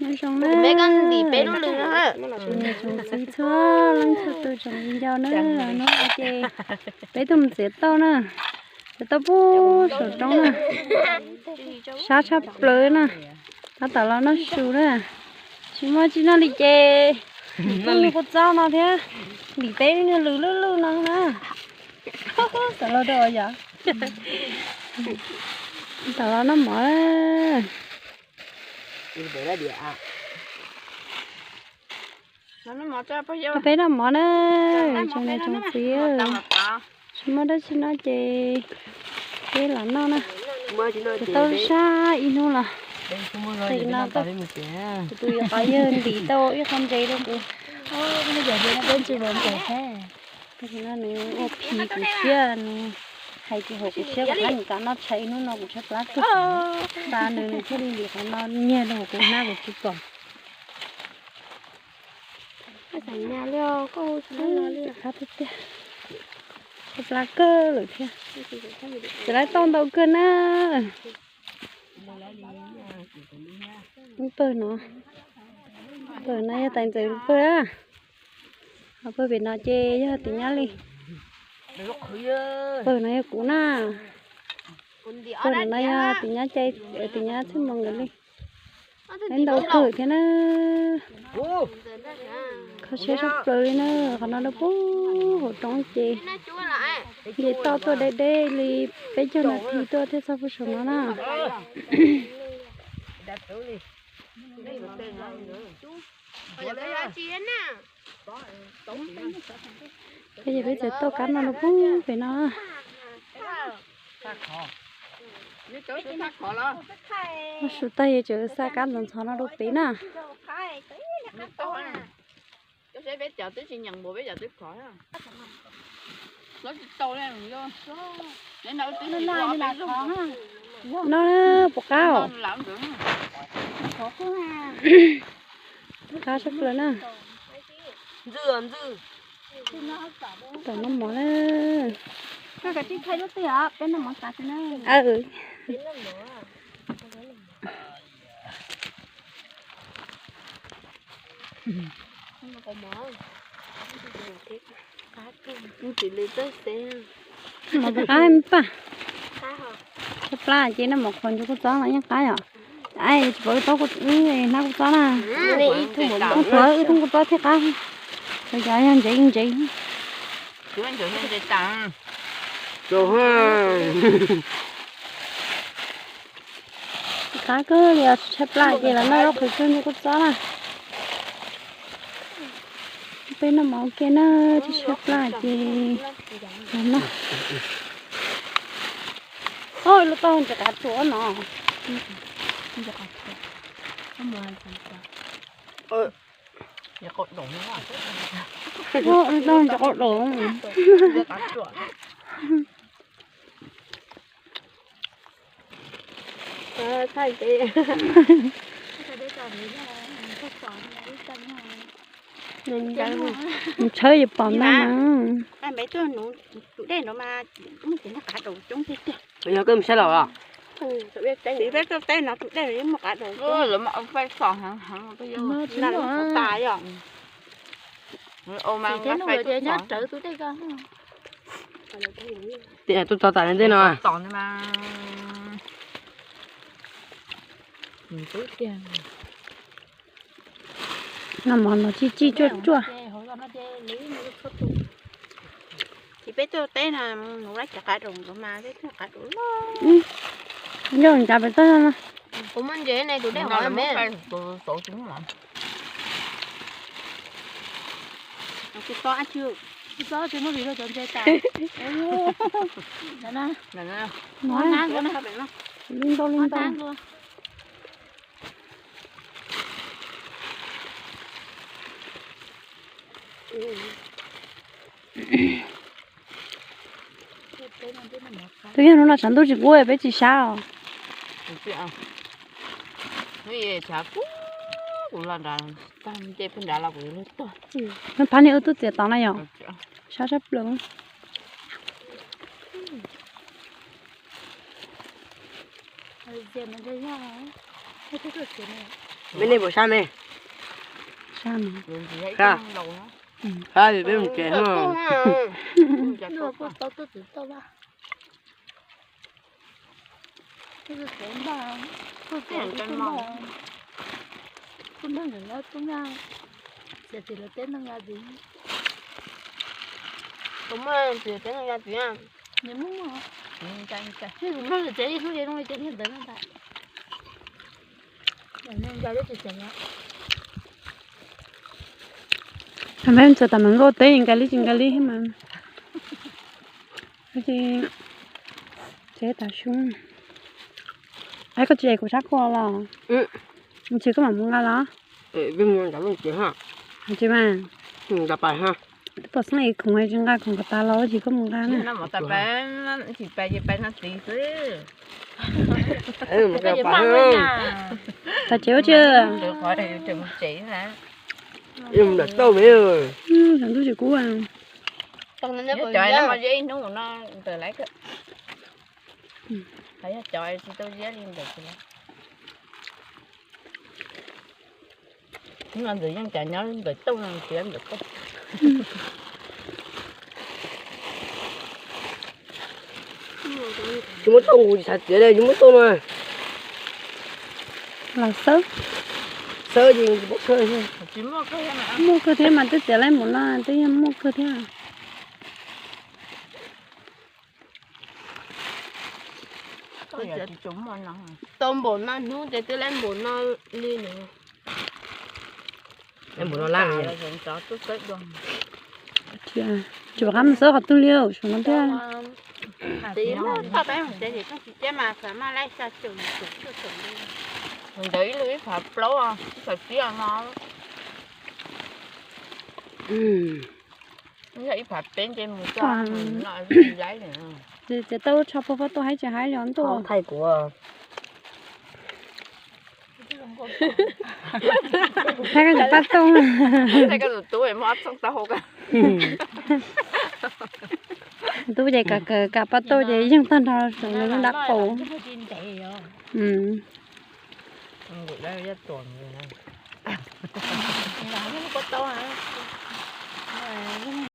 Nyob zoo na, tsoom niam tsoom txiv txhua leej txhua tus tsoom viv ncaus na, hnub no ces peb tuaj mus txiav tauj na, txiav tauj puag saum roob na, sab tshaj plaws na, tab tom los noj su na, tsis muaj tsis noj li ces ntim kua txob no thiab, ntim peb lwm lwm lwm no na, tam los rau yom, tam los noj mov. Peb noj mov na, tsoom niam tsoom txiv, tsis muaj dab tsi noj ces peb los noj na, txiav tauj sab ib hnub los, ces no tus yawg ntim tau ib qho ntses rau kuv, peb tsis pom ntses thiab. Tam sim no nws ua phim kuv siab, nws hais kuv hauv kuv siab, kuv hnab nws kam noj tshais ib hnub no kuv tshaib plab kawg. Nqa nws nws thiaj li ntim qhov no nyiag rau hauv kuv hnab kuv tsis pom. Tshaib plab kawg lawm thiab. Txiav lawv tauj ntau kawg na. Lub pawg no, pawg no yog tais ntxawm lub pawg na. Ho pawg pem no ces yog tis nyab li. Pawg no yog kuv na. Pawg no yog tis nyab cai, tis nyab txhiaj mus nkawd li. Peb ntau kawg thiab na. Kho siab tshaj plaws li na, qhov no rau puag hauv roob ces nce toj tuaj deb deb li peb caug nas this tuaj thiaj txog puag saum no na. Peb ces peb txiav tauj kab no rau puag pem no. Ua su tag yog tseem xa kab ntxhov ntxhov no rau pem na. No puas qab os? Qab sab plaws na. Tam noj mov na. Mov puas qab paj? Tshaib plab ces noj mov qhuav ntsw kua txob los yeej qab yom. Tsis pom wb hnab kua txob na. Ib thooj kua txob thiaj qab. Cov yog ntsev ntsev. Qab kawg li, tshaib plab ces los noj zaub qhwv kawg ntsw kua txob na. Peb noj mov ua ke na, tshaib plab ces los noj. Lub tauj ntsis qav ruam no. Lub tauj ntsis qav ruam. Tshawb yuav pom ntau mas. Yog koj mus saib los los. Tias tuaj txog tas ntej no. Noj mov no cij cij tsuaj tsuaj. Ces peb tuaj teb no, nuv lab cov qav daum ntawd mas peb tuaj qav daum loj. Nco ncav pem toj no. Kuv muaj ntses ne, tus dej hov me. Li ntau li ntau. Twb yog hnub no tshav ntuj tsis kub peb tsis sab os. Nws phab niag wb twb txiav tau na yom. Sab sab plaws. Peb nej puas sab me? Sab, sab, peb mus tsev. Peb txog tas mas nkauj teb nkaus li tsis nkaus li mas. Tsev tas su. Koj tsis ev kuv sab kua los? Tsis, koj mam mus nqa los. Tsis mas, pom xeeb es khoom tsis nqa khoom kom tas los tsis, koj mus nqa na. Tsis pa ces pa no txiv xwb. Tas tsev ua tsi. Tsev na. Xyov ntuj tsis kub. Cov no mas ib hnub no ntawm lawv, yog cov tsis tau ziab li ntawd. Hnub no ntxawm yeej cas nyob ntawm toj no tiav ntawm toj. Tsis muaj toj nqus tsis xav txiav li, tsis muaj toj mas. Los xawb. Xawb ces tsis paub kawg. Muaj kawg thiab mas twb txiav laib npaum no twb yog muaj kawg thiab. Tau npaum no hnub ces twb laib npaum no li lawm. Tsis pom qab mus xawb qhov twg li saum no thiab. Ntawd ib lub ib phav plaub, ib phav tsib no. Yog ib phav peb nce mus txog no, txiav tau tsho puag pem tuaj haib tsis haib li ntuj. Thaij kuv. Thaij koj cov paj tauj. Thaij koj tus tub muab ob txheej taub hau. Tub ces kav kav paj tauj ces yeej tag nrho saum nws lub nrab qaum.